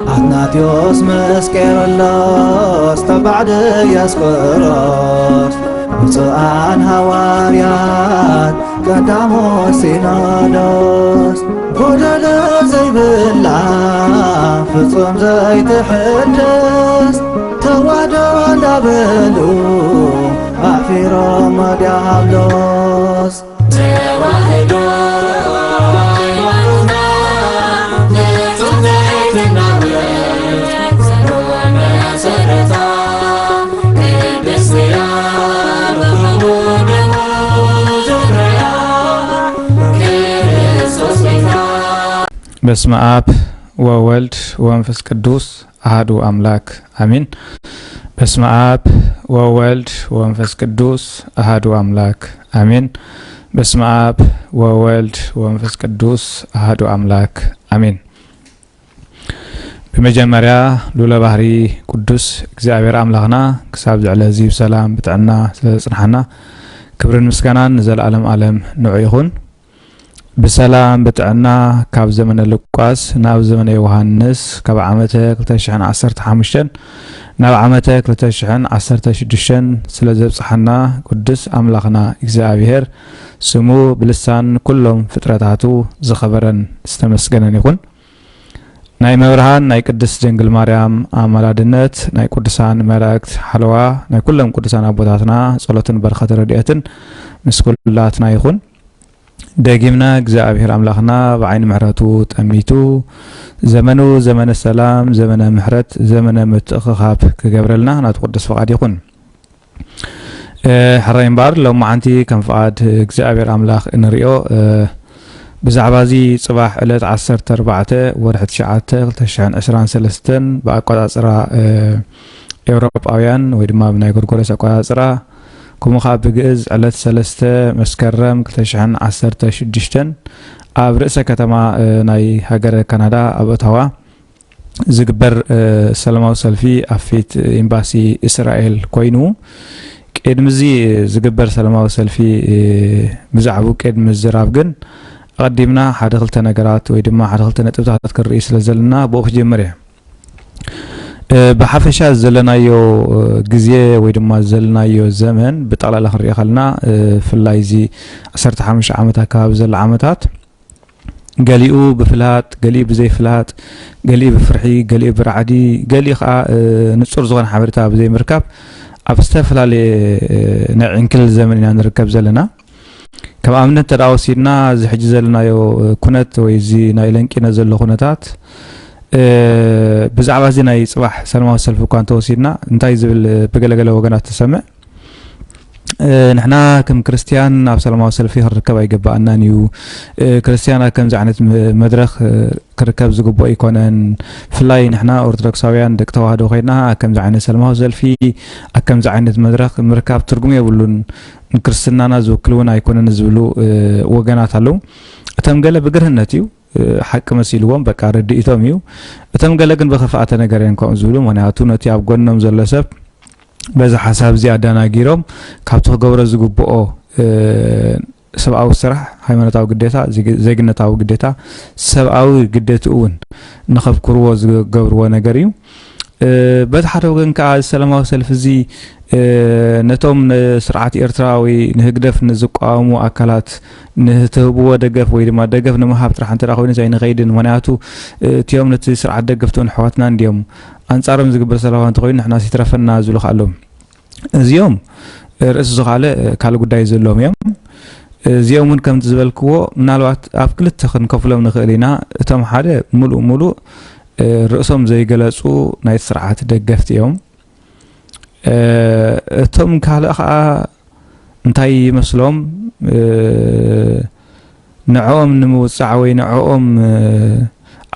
ኣትናቴዎስ ምስ ቄርሎስ ተባዕ ድያስቆሮስ፣ ብፁዓን ሃዋርያት ቀዳሞት ሲኖዶስ፣ ጎደሎ ዘይብላ ፍጹም ዘይትሕደስ ተዋህዶ እንዳበሉ ኣሕፊሮም ዲያብሎስ። ተዋህዶ ሃይማኖትና ንጹህ ትሕትና መሰረታ ቅድስት እያ ብኽቡር ደሙ ዙርያ ክርስቶስ ጌታ። በስመ አብ ወወልድ ወመንፈስ ቅዱስ አሐዱ አምላክ አሜን። በስመ አብ ወወልድ ወመንፈስ ቅዱስ አሐዱ አምላክ አሜን። በስመ አብ ወወልድ ወመንፈስ ቅዱስ አሐዱ አምላክ አሜን። ብመጀመርያ ልዑለ ባህሪ ቅዱስ እግዚኣብሔር ኣምላኽና ክሳብ ዝዕለ እዚ ብሰላም ብጥዕና ስለ ዘጽንሓና ክብርን ምስጋናን ንዘለኣለም ኣለም ንዑ ይኹን። ብሰላም ብጥዕና ካብ ዘመነ ሉቃስ ናብ ዘመነ ዮሃንስ ካብ ዓመተ ክልተ ሽሕን ዓሰርተ ሓሙሽተን ናብ ዓመተ ክልተ ሽሕን ዓሰርተ ሽዱሽተን ስለ ዘብጽሓና ቅዱስ ኣምላኽና እግዚኣብሔር ስሙ ብልሳን ኩሎም ፍጥረታቱ ዝኸበረን ዝተመስገነን ይኹን። ናይ መብርሃን ናይ ቅድስት ድንግል ማርያም ኣማላድነት፣ ናይ ቅዱሳን መላእክት ሓለዋ፣ ናይ ኩሎም ቅዱሳን ኣቦታትና ጸሎትን በረኸት ረድኤትን ምስ ኩላትና ይኹን። ደጊምና እግዚኣብሔር ኣምላኽና ብዓይኒ ምሕረቱ ጠሚቱ ዘመኑ ዘመነ ሰላም፣ ዘመነ ምሕረት፣ ዘመነ ምትእኽኻብ ክገብረልና ናቱ ቅዱስ ፍቓድ ይኹን። እ፣ ሕራይ እምበኣር ሎማዓንቲ ከም ፍቓድ እግዚኣብሔር ኣምላኽ እንሪኦ፣ እ፣ ብዛዕባ እዚ ጽባሕ ዕለት ዓሰርተ ኣርባዕተ ወርሒ ትሽዓተ ክልተ ሽሕን ዕስራን ሰለስተን ብኣቆጻጽራ፣ እ፣ ኤውሮጳውያን ወይ ድማ ብናይ ጎርጎረስ ኣቆጻጽራ፣ ከምኡ ኸኣ ብግእዝ ዕለት ሰለስተ መስከረም ክልተ ሽሕን ዓሰርተ ሽዱሽተን ኣብ ርእሰ ከተማ፣ እ፣ ናይ ሃገረ ካናዳ ኣብ ኦታዋ ዝግበር፣ እ፣ ሰላማዊ ሰልፊ ኣብ ፊት ኤምባሲ እስራኤል ኮይኑ፣ ቅድሚ እዚ ዝግበር ሰላማዊ ሰልፊ፣ እ፣ ብዛዕባኡ ቅድሚ ምዝራብ ግን ኣቐዲምና ሓደ ክልተ ነገራት ወይ ድማ ሓደ ክልተ ነጥብታት ክንርኢ ስለ ዘለና ብኡ ክጅምር እየ። እ፣ ብሓፈሻ ዘለናዮ፣ እ፣ ግዜ ወይ ድማ ዘለናዮ ዘመን ብጠቕላላ ክንሪኦ ከለና፣ እ፣ ብፍላይ እዚ ዓሰርተ ሓሙሽተ ዓመት ኣከባቢ ዘሎ ዓመታት፣ ገሊኡ ብፍልሃጥ፣ ገሊኡ ብዘይፍልሃጥ፣ ገሊኡ ብፍርሒ፣ ገሊኡ ብራዕዲ፣ ገሊኡ ኸዓ፣ እ፣ ንጹር ዝኾነ ሓበሬታ ብዘይምርካብ ኣብ ዝተፈላለየ፣ እ፣ ናይ ዕንክሊል ዘመን ኢና ንርከብ ዘለና። ከም ኣብነት እንተ ደኣ ወሲድና፣ እዚ ሕጂ ዘለናዮ፣ እ፣ ኩነት ወይ እዚ ናይ ለንቂነ ዘሎ ኩነታት፣ እ፣ ብዛዕባ እዚ ናይ ጽባሕ ሰላማዊ ሰልፊ እኳ እንተወሲድና፣ እንታይ ዝብል፣ እ፣ ብገለገለ ወገናት ትሰምዕ? እ፣ ንሕና ከም ክርስትያን ኣብ ሰላማዊ ሰልፊ ክንርከብ ኣይግብኣናን እዩ። እ፣ ክርስትያን ኣብ ከምዚ ዓይነት መ-፣ መድረኽ፣ እ፣ ክርከብ ዝግብኦ ኣይኮነን። ብፍላይ ንሕና ኦርቶዶክሳውያን ደቂ ተዋህዶ ኮይና ኣብ ከምዚ ዓይነት ሰላማዊ ሰልፊ፣ ኣብ ከምዚ ዓይነት መድረኽ ምርካብ ትርጉም የብሉን፣ ንክርስትናና ዝውክል እውን ኣይኮነን ዝብሉ፣ እ፣ ወገናት ኣለዉ። እቶም ገለ ብግርህነት እዩ፣ እ፣ ሓቂ መሲልዎም በቃ ርድኢቶም እዩ። እቶም ገለ ግን ብኽፍኣተ ነገር እዮም ከምኡ ዝብሉ፣ ምኽንያቱ ነቲ ኣብ ጎኖም ዘሎ ሰብ በዚ ሓሳብ እዚ ኣደናጊሮም ካብቲ ክገብሮ ዝግብኦ፣ እ፣ ሰብኣዊ ስራሕ፣ ሃይማኖታዊ ግዴታ፣ ዜግ-፣ ዜግነታዊ ግዴታ፣ ሰብኣዊ ግዴትኡ እውን ንኸብክርዎ ዝገብርዎ ነገር እዩ። እ፣ በቲ ሓደ ወገን ከኣ እዚ ሰላማዊ ሰልፊ እዚ፣ እ፣ ነቶም ንስርዓት ኤርትራ ወይ ንህግደፍ ንዝቃወሙ ኣካላት ንትህብዎ ደገፍ ወይ ድማ ደገፍ ንምሃብ ጥራሕ እንተ ደኣ ኮይኑስ ኣይንኸይድን። ምኽንያቱ፣ እ፣ እቲኦም ነቲ ስርዓት ደገፍቲ እውን ኣሕዋትና እንድዮም። ኣንጻሮም ዝግበር ሰለፋ እንተኾይኑ ንሕናስ ይትረፈና ዝብሉ ከኣ ኣለዉ። እዚኦም፣ እ፣ ርእሲ ዝኻለ፣ እ፣ ካልእ ጉዳይ ዘለዎም እዮም። እዚኦም እውን ከምቲ ዝበልክዎ ምናልባት ኣብ ክልተ ክንከፍሎም ንኽእል ኢና። እቶም ሓደ ምሉእ ምሉእ፣ እ፣ ርእሶም ዘይገለጹ ናይቲ ስርዓት ደገፍቲ እዮም። እ፣ እቶም ካልእ ኸኣ እንታይ ይመስሎም፣ እ፣ ንዕኦም ንምውጻዕ ወይ ንዕኦም፣ እ፣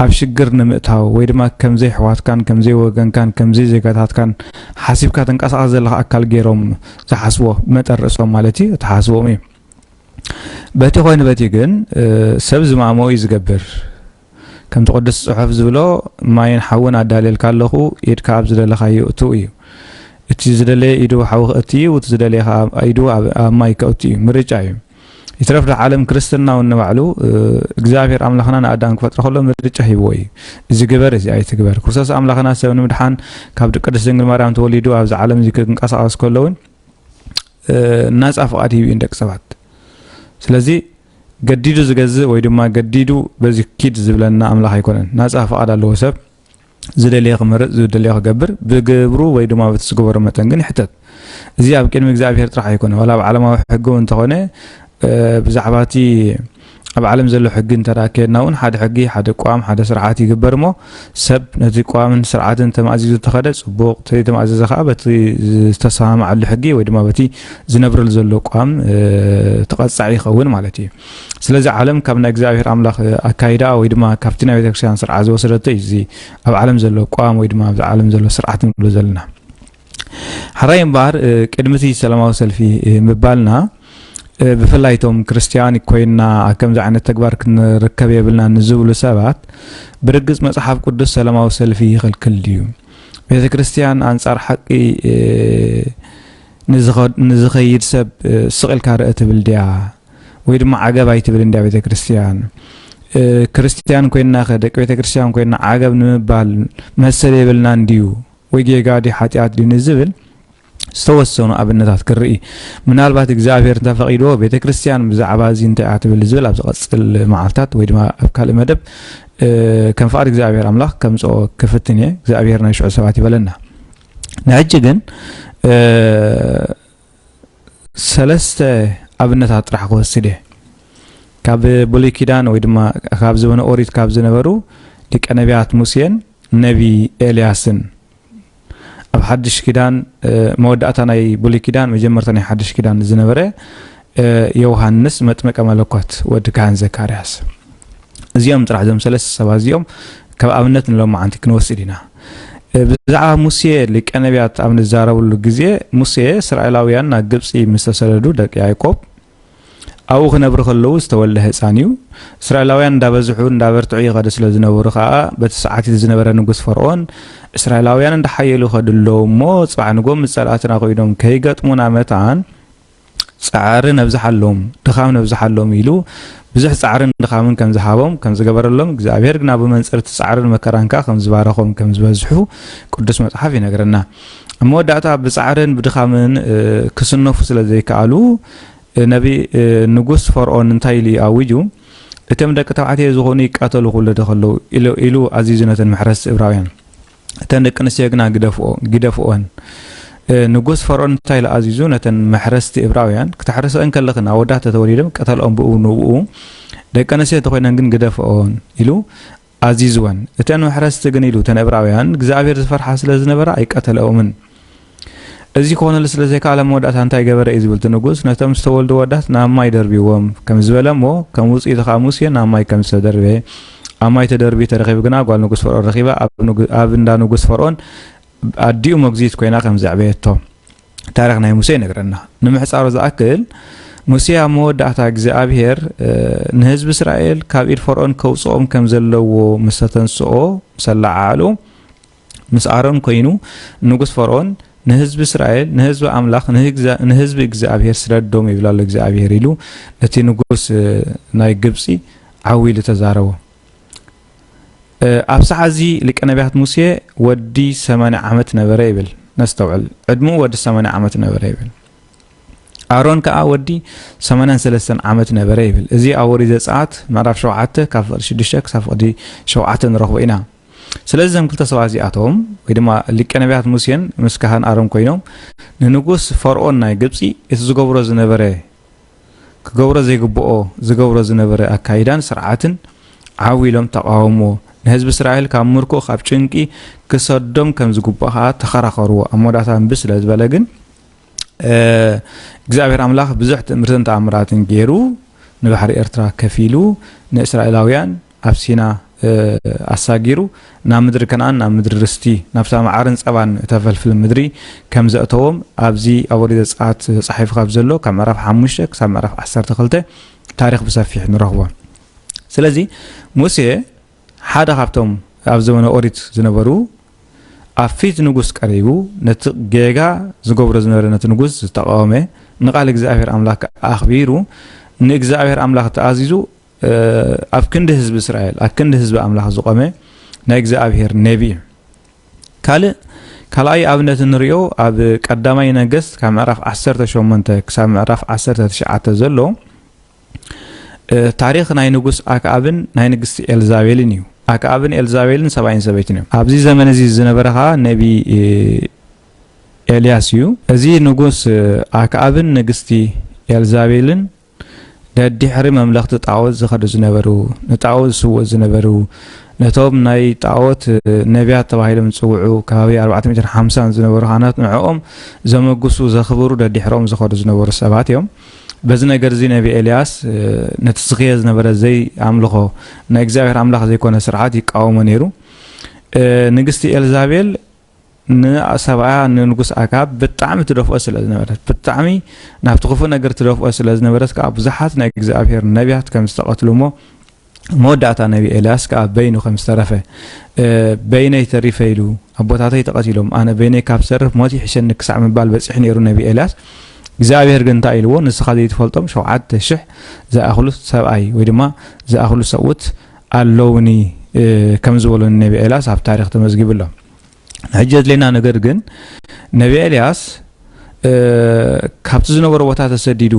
ኣብ ሽግር ንምእታው ወይ ድማ ከም ዘይሕዋትካን፣ ከም ዘይወገንካን፣ ከም ዘይዜጋታትካን ሓሲብካ ተንቀሳቐስ ዘለኻ ኣካል ገይሮም ዝሓስቦ መጠን ርእሶም ማለት እዩ፣ ኣተሓሳስቦም እዩ። በቲ ኮይኑ በቲ ግን፣ እ፣ ሰብ ዝማእመኡ እዩ ዝገብር። ከምቲ ቅዱስ ጽሑፍ ዝብሎ፣ "ማይን ሓውን ኣዳልየልካ ኣለኹ፣ ኢድካ ኣብ ዝደለኻዮ እትው" እዩ። እቲ ዝደለየ ኢዱ ሓዊ ከእቱ እዩ፣ እቲ ዝደለየ ኸኣ ኢዱ ኣብ፣ ኣብ ማይ ከእቱ እዩ። ምርጫ እዩ። ይትረፍ ዶ ዓለም ክርስትና እውን ንባዕሉ እግዚኣብሔር ኣምላኽና ንኣዳም ክፈጥሮ ከሎ ምርጫ ሂብዎ እዩ። እዚ ግበር፣ እዚ ኣይትግበር። ክርስቶስ ኣምላኽና ሰብ ንምድሓን ካብ ቅድስት ድንግል ማርያም ተወሊዱ ኣብዚ ዓለም እዚ ክንቀሳቐስ ከሎ እውን ናፃ ፍቓድ ሂቡ እዩ ንደቂ ሰባት። ስለዚ ገዲዱ ዝገዝእ ወይ ድማ ገዲዱ በዚ ኪድ ዝብለና ኣምላኽ ኣይኮነን። ናፃ ፍቓድ ኣለዎ ሰብ ዝደለየ ክመርፅ ዝደለየ ክገብር ብግብሩ ወይ ድማ በቲ ዝገበሮ መጠን ግን ይሕተት። እዚ ኣብ ቅድሚ እግዚኣብሔር ጥራሕ ኣይኮነ ዋላ ኣብ ዓለማዊ ሕጊ እውን እንተኾነ ብዛዕባ እቲ ኣብ ዓለም ዘሎ ሕጊ እንተ ከድና እውን ሓደ ሕጊ ሓደ ቋም ሓደ ስርዓት ይግበር እሞ ሰብ ነቲ ቋምን ስርዓትን ተማእዚዙ ተኸደ ፅቡቕ ተዘይተማእዘዘ ከዓ በቲ ዝተሰማማዓሉ ሕጊ ወይ ድማ በቲ ዝነብረሉ ዘሎ ቋም ተቐፃዒ ይኸውን ማለት እዩ። ስለዚ ዓለም ካብ ናይ እግዚኣብሔር ኣምላኽ ኣካይዳ ወይ ድማ ካብቲ ናይ ቤተክርስትያን ስርዓት ዝወሰደቶ እዩ እዚ ኣብ ዓለም ዘሎ ቋም ወይ ድማ ኣብዚ ዓለም ዘሎ ስርዓት ንብሎ ዘለና። ሓራይ እምበኣር ቅድሚ እቲ ሰላማዊ ሰልፊ ምባልና ብፍላይ እቶም ክርስትያን ኮይንና ኣብ ከምዚ ዓይነት ተግባር ክንርከብ የብልና ንዝብሉ ሰባት ብርግፅ መፅሓፍ ቅዱስ ሰላማዊ ሰልፊ ይኽልክል ድዩ? ቤተ ክርስትያን ኣንፃር ሓቂ ንዝኸይድ ሰብ ስቕ ኢልካ ርእ ትብል ድያ? ወይ ድማ ዓገብ ኣይትብል እንድያ ቤተ ክርስትያን? ክርስትያን ኮይንና ከ ደቂ ቤተ ክርስትያን ኮይንና ዓገብ ንምባል መሰል የብልናን ድዩ? ወይ ጌጋ ድዩ ሓጢኣት ድዩ ንዝብል ዝተወሰኑ ኣብነታት ክርኢ። ምናልባት እግዚኣብሔር እንተፈቒድዎ ቤተ ክርስትያን ብዛዕባ እዚ እንታይ እያ ትብል ዝብል ኣብ ዝቐፅል መዓልታት ወይ ድማ ኣብ ካልእ መደብ ከም ፍቓድ እግዚኣብሔር ኣምላኽ ከምፅኦ ክፍትን እየ። እግዚኣብሔር ናይ ሽዑ ሰባት ይበለና። ንሕጂ ግን ሰለስተ ኣብነታት ጥራሕ ክወስድ እየ። ካብ ብሉይ ኪዳን ወይ ድማ ካብ ዘበነ ኦሪት ካብ ዝነበሩ ሊቀ ነቢያት ሙሴን ነቢ ኤልያስን ኣብ ሓድሽ ኪዳን መወዳእታ ናይ ብሉይ ኪዳን መጀመርታ ናይ ሓድሽ ኪዳን ዝነበረ ዮሃንስ መጥመቀ መለኮት ወዲ ካህን ዘካርያስ። እዚኦም ጥራሕ እዞም ሰለስተ ሰባት እዚኦም ካብ ኣብነት ንሎማዓንቲ ክንወስድ ኢና። ብዛዕባ ሙሴ ሊቀ ነቢያት ኣብ ንዛረብሉ ግዜ ሙሴ እስራኤላውያን ናብ ግብፂ ምስ ተሰደዱ ደቂ ያዕቆብ ኣብኡ ክነብሩ ከለዉ ዝተወልደ ህፃን እዩ። እስራኤላውያን እንዳበዝሑ እንዳበርትዑ ይኸዱ ስለ ዝነበሩ ከዓ በቲ ሰዓት እቲ ዝነበረ ንጉስ ፈርዖን እስራኤላውያን እንዳሓየሉ ይኸዱ ኣለዉ እሞ ፅባሕ ንጎ ምስ ፀላእትና ኮይኖም ከይገጥሙና መታን ፃዕሪ ነብዝሓሎም ድኻም ነብዝሓሎም ኢሉ ብዙሕ ፃዕርን ድኻምን ከም ዝሃቦም ከም ዝገበረሎም እግዚኣብሔር ግና ብመንፅር እቲ ፃዕርን መከራን ከዓ ከም ዝባረኾም ከም ዝበዝሑ ቅዱስ መፅሓፍ ይነግረና። ኣብ መወዳእታ ብፃዕርን ብድኻምን ክስነፉ ስለ ዘይከኣሉ ነቢ ንጉስ ፈርዖን እንታይ ኢሉ እዩ ኣዊጁ? እቶም ደቂ ተባዕትዮ ዝኾኑ ይቃተሉ ክውለዱ ከለዉ ኢሉ ኣዚዙ ነተን መሕረስቲ እብራውያን። እተን ደቂ ኣንስትዮ ግና ግደፍኦ ግደፍኦን። ንጉስ ፈርዖን እንታይ ኢሉ ኣዚዙ ነተን መሕረስቲ እብራውያን? ክተሕርሰን ከለኽን ኣወዳት ተተወሊዶም ቀተልኦም ብኡ ንብኡ፣ ደቂ ኣንስትዮ እንተኾይነን ግን ግደፍኦን ኢሉ ኣዚዝወን። እተን መሕረስቲ ግን ኢሉ እተን እብራውያን እግዚኣብሔር ዝፈርሓ ስለ ዝነበራ ኣይቀተልኦምን። እዚ ክኾነሉ ስለ ዘይከኣለ ኣብ መወዳእታ እንታይ ገበረ እዩ ዝብል እቲ ንጉስ፣ ነቶም ዝተወልዱ ኣወዳት ናብ ማይ ደርብይዎም ከም ዝበለ እሞ ከም ውፅኢቱ ከዓ ሙሴ ናብ ማይ ከም ዝተደርበየ ኣብ ማይ ተደርብዩ ተረኺቡ ግና ጓል ንጉስ ፈርኦን ረኺባ ኣብ እንዳ ንጉስ ፈርኦን ኣዲኡ መጉዚት ኮይና ከም ዘዕበየቶ ታሪኽ ናይ ሙሴ ይነግረና። ንምሕፃሩ ዝኣክል ሙሴ ኣብ መወዳእታ እግዚኣብሔር ንህዝቢ እስራኤል ካብ ኢድ ፈርኦን ከውፅኦም ከም ዘለዎ ምስ ተተንስኦ ምስ ኣለዓዓሉ ምስ ኣሮን ኮይኑ ንጉስ ፈርኦን ንህዝቢ እስራኤል ንህዝቢ ኣምላኽ ንህዝቢ እግዚኣብሔር ስደዶም ይብል ኣሎ እግዚኣብሔር ኢሉ ነቲ ንጉስ ናይ ግብፂ ዓው ኢሉ ተዛረቦ። ኣብ ሰዓት እዚ ሊቀ ነቢያት ሙሴ ወዲ ሰማንያ ዓመት ነበረ ይብል። ነስተውዕል፣ ዕድምኡ ወዲ ሰማንያ ዓመት ነበረ ይብል። ኣሮን ከዓ ወዲ ሰማንያን ሰለስተን ዓመት ነበረ ይብል። እዚ ኣብ ወሪ ዘጸኣት ምዕራፍ ሸውዓተ ካብ ፍቕዲ ሽዱሽተ ክሳብ ፍቕዲ ሸውዓተ ንረኽቦ ኢና። ስለዚ እዞም ክልተ ሰባት እዚኣቶም ወይ ድማ ሊቀ ነቢያት ሙሴን ምስ ካህን ኣሮን ኮይኖም ንንጉስ ፈርኦን ናይ ግብፂ እቲ ዝገብሮ ዝነበረ ክገብሮ ዘይግብኦ ዝገብሮ ዝነበረ ኣካይዳን ስርዓትን ዓው ኢሎም ተቓወምዎ። ንህዝቢ እስራኤል ካብ ምርኮ ካብ ጭንቂ ክሰዶም ከም ዝግብኦ ከዓ ተኸራኸርዎ። ኣብ መወዳእታ እምቢ ስለ ዝበለ ግን እግዚኣብሔር ኣምላኽ ብዙሕ ትእምርትን ተኣምራትን ገይሩ ንባሕሪ ኤርትራ ከፊሉ ንእስራኤላውያን ኣብ ሲና ኣሳጊሩ ናብ ምድሪ ከነኣን ናብ ምድሪ ርስቲ ናብታ መዓርን ጸባን እተፈልፍል ምድሪ ከም ዘእተዎም ኣብዚ ኣብ ወዲ ዘጸኣት ተጻሒፉ ካብ ዘሎ ካብ ምዕራፍ ሓሙሽተ ክሳብ ምዕራፍ ዓሰርተ ክልተ ታሪኽ ብሰፊሕ ንረኽቦ። ስለዚ ሙሴ ሓደ ካብቶም ኣብ ዘመነ ኦሪት ዝነበሩ ኣብ ፊት ንጉስ ቀሪቡ ነቲ ጌጋ ዝገብሮ ዝነበረ ነቲ ንጉስ ዝተቃወመ ንቃል እግዚኣብሔር ኣምላክ ኣኽቢሩ ንእግዚኣብሔር ኣምላኽ ተኣዚዙ ኣብ ክንዲ ህዝቢ እስራኤል ኣብ ክንዲ ህዝቢ ኣምላኽ ዝቆመ ናይ እግዚኣብሔር ነቢ እዩ። ካልእ ካልኣይ ኣብነት እንሪኦ ኣብ ቀዳማይ ነገስት ካብ ምዕራፍ ዓሰርተ ሸሞንተ ክሳብ ምዕራፍ ዓሰርተ ትሽዓተ ዘሎ ታሪኽ ናይ ንጉስ ኣክኣብን ናይ ንግስቲ ኤልዛቤልን እዩ። ኣክኣብን ኤልዛቤልን ሰብኣይን ሰበይትን እዮም። ኣብዚ ዘመን እዚ ዝነበረ ከዓ ነቢ ኤልያስ እዩ። እዚ ንጉስ ኣክኣብን ንግስቲ ኤልዛቤልን ደድሕሪ መምለኽቲ ጣዖት ዝኸዱ ዝነበሩ፣ ንጣዖት ዝስውኡ ዝነበሩ፣ ነቶም ናይ ጣዖት ነቢያት ተባሂሎም ዝፅውዑ ከባቢ ኣርባዕተ ሚእትን ሓምሳን ዝነበሩ ካህናት ንዕኦም ዘመጉሱ ዘኽብሩ ደድሕሮም ዝኸዱ ዝነበሩ ሰባት እዮም። በዚ ነገር እዚ ነቢ ኤልያስ ነቲ ዝኽየ ዝነበረ ዘይኣምልኾ ናይ እግዚኣብሔር ኣምላኽ ዘይኮነ ስርዓት ይቃወሞ ነይሩ። ንግስቲ ኤልዛቤል ንሰብኣያ ንንጉስ ኣካብ ብጣዕሚ ትደፍኦ ስለ ዝነበረት ብጣዕሚ ናብቲ ክፉእ ነገር ትደፍኦ ስለ ዝነበረት ከዓ ብዙሓት ናይ እግዚኣብሔር ነቢያት ከም ዝተቐትሉ እሞ መወዳእታ ነቢ ኤልያስ ከዓ በይኑ ከም ዝተረፈ በይነይ ተሪፈ ኢሉ ኣቦታተይ ተቐቲሎም ኣነ በይነይ ካብ ዝተርፍ ሞት ይሕሸኒ ክሳዕ ምባል በፂሑ ነይሩ ነቢ ኤልያስ እግዚኣብሔር ግን እንታይ ኢልዎ ንስኻ ዘይትፈልጦም ሸውዓተ ሽሕ ዝኣኽሉ ሰብኣይ ወይ ድማ ዝኣኽሉ ሰብኡት ኣለውኒ ከም ዝበሎ ነቢ ኤልያስ ኣብ ታሪክ ተመዝጊቡ ኣሎ ሕጂ ኣድለየና ነገር ግን ነቢ ኤልያስ ካብቲ ዝነበሮ ቦታ ተሰዲዱ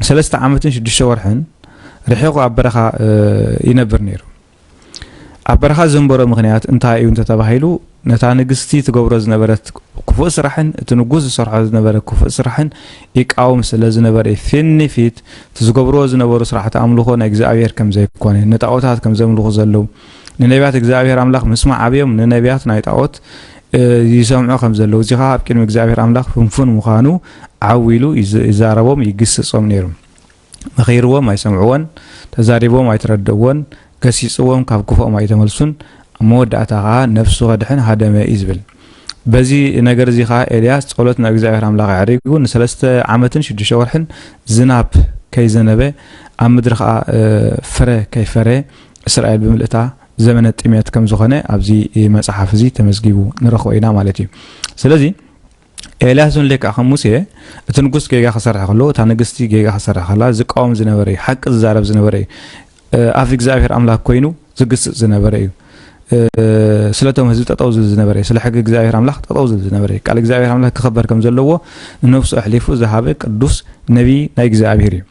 ንሰለስተ ዓመትን ሽዱሽተ ወርሕን ርሒቑ ኣብ በረኻ ይነብር ነይሩ ኣብ በረኻ ዘንበሮ ምኽንያት እንታይ እዩ እንተተባሂሉ ነታ ንግስቲ ትገብሮ ዝነበረት ክፉእ ስራሕን እቲ ንጉስ ዝሰርሖ ዝነበረ ክፉእ ስራሕን ይቃወም ስለ ዝነበረ ፊት ንፊት እቲ ዝገብርዎ ዝነበሩ ስራሕቲ ኣምልኾ ናይ እግዚኣብሔር ከም ዘይኮነ ንጣዖታት ከም ዘምልኹ ዘለዉ ንነቢያት እግዚኣብሔር ኣምላኽ ምስማዕ ኣብዮም ንነቢያት ናይ ጣዖት ይሰምዑ ከም ዘለዉ እዚ ከዓ ኣብ ቅድሚ እግዚኣብሔር ኣምላኽ ፍንፉን ምዃኑ ዓው ኢሉ ይዛረቦም ይግስጾም ነይሩ መኺርዎም ኣይሰምዕዎን ተዛሪቦም ኣይተረድእዎን ገሲጽዎም ካብ ክፉኦም ኣይተመልሱን ኣብ መወዳእታ ከዓ ነፍሱ ከድሕን ሃደመ እዩ ዝብል በዚ ነገር እዚ ከዓ ኤልያስ ጸሎት ናብ እግዚኣብሔር ኣምላኽ ኣዕሪጉ ንሰለስተ ዓመትን ሽዱሽተ ወርሕን ዝናብ ከይዘነበ ኣብ ምድሪ ከዓ ፍረ ከይፈረ እስራኤል ብምልእታ ዘመነ ጥሜት ከም ዝኾነ ኣብዚ መጽሓፍ እዚ ተመዝጊቡ ንረኽቦ ኢና ማለት እዩ ስለዚ ኤልያስ እውን ልክዕ ከም ሙሴ እቲ ንጉስ ጌጋ ክሰርሕ ከሎ እታ ንግስቲ ጌጋ ክሰርሕ ከላ ዝቃወም ዝነበረ እዩ ሓቂ ዝዛረብ ዝነበረ እዩ ኣፍ እግዚኣብሔር ኣምላክ ኮይኑ ዝግስፅ ዝነበረ እዩ ስለቶም ህዝቢ ጠጠው ዝብል ዝነበረ እዩ ስለ ሕጊ እግዚኣብሔር ኣምላክ ጠጠው ዝብል ዝነበረ እዩ ቃል እግዚኣብሔር ኣምላክ ክኸበር ከም ዘለዎ ንነብሱ ኣሕሊፉ ዝሃበ ቅዱስ ነቢይ ናይ እግዚኣብሔር እዩ